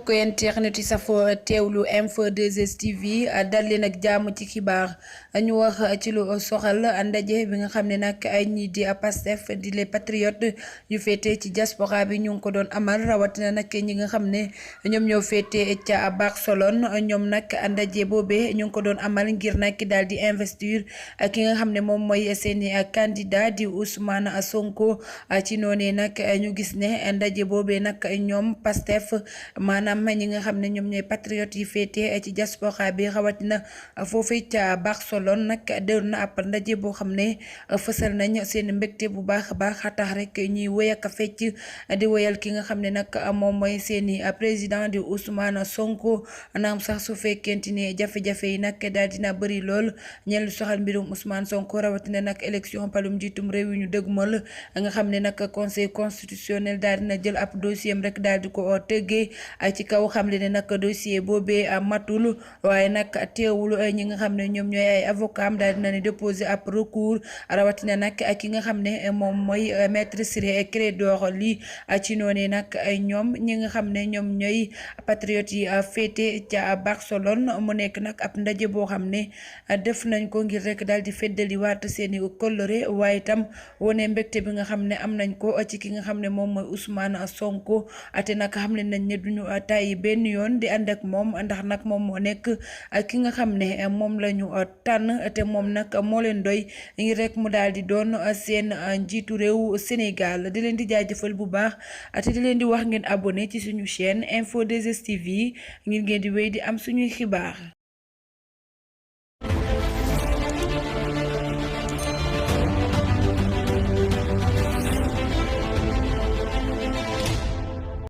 ko internet yi safo teewlu info 2S TV dal leen ak jàmm ci xibaar ñu wax ci lu soxal ndaje bi nga xam ne nag ay ñii di Pastef di les patriotes yu féete ci diaspora bi ñu ngi ko doon amal rawatina nag ñi nga xam ne ñoom ñoo féete ca Barcelone ñoom nag ndaje boobee ñu ngi ko doon amal ngir nag daal di investir ki nga xam ne moom mooy seeni candidat di Ousmane Sonko ci noonee nag ñu gis ne ndaje boobee nag ñoom Pastef maanaam ñi nga xam ne ñoom ñooy patriotes yi féete ci diaspora bi rawatina foofee ca Barcelone nag doon na ab ndaje boo xam ne fësal nañ seen mbégte bu baax a baax tax rek ñuy wéy ak fecc di wéyal ki nga xam ne nag moom mooy seeni président di Ousmane Sonko naam sax su fekkente ne jafe-jafe yi nag daal dina bëri lool ñeel soxal mbirum Ousmane Sonko rawatina nag élection palum jiitum réew yi ñu dëgmal nga xam ne nag conseil constitutionnel daal dina jël ab dossier am rek daal di ko tëggee ci kaw xamle ne nag dossier boobee matul waaye nag teewul ñi nga xam ne ñoom ñooy ay avocat am daal dina ne déposer ab recours rawatina nag ki nga xam ne moom mooy maître Ciré Clédor Ly ci noonu nag ñoom ñi nga xam ne ñoom ñooy patriotes yi féete ca Barcelone mu nekk nag ab ndaje boo xam ne def nañ ko ngir rek daal di feddaliwaat seeni kóllëre waaye itam wone mbégte bi nga xam ne am nañ ko ci ki nga xam ne moom mooy Ousmane Sonko te nag xam nañ ne duñu tàyyi benn yoon di ànd ak moom ndax nag moom moo nekk ki nga xam ne moom la ñu tànn te moom nag moo leen doy ngir rek mu daal di doon seen njiitu réew Sénégal di leen di jaajëfal bu baax te di leen di wax ngeen abonné ci suñu chaîne info 2S TV ngir ngeen di wéy di am suñuy xibaar.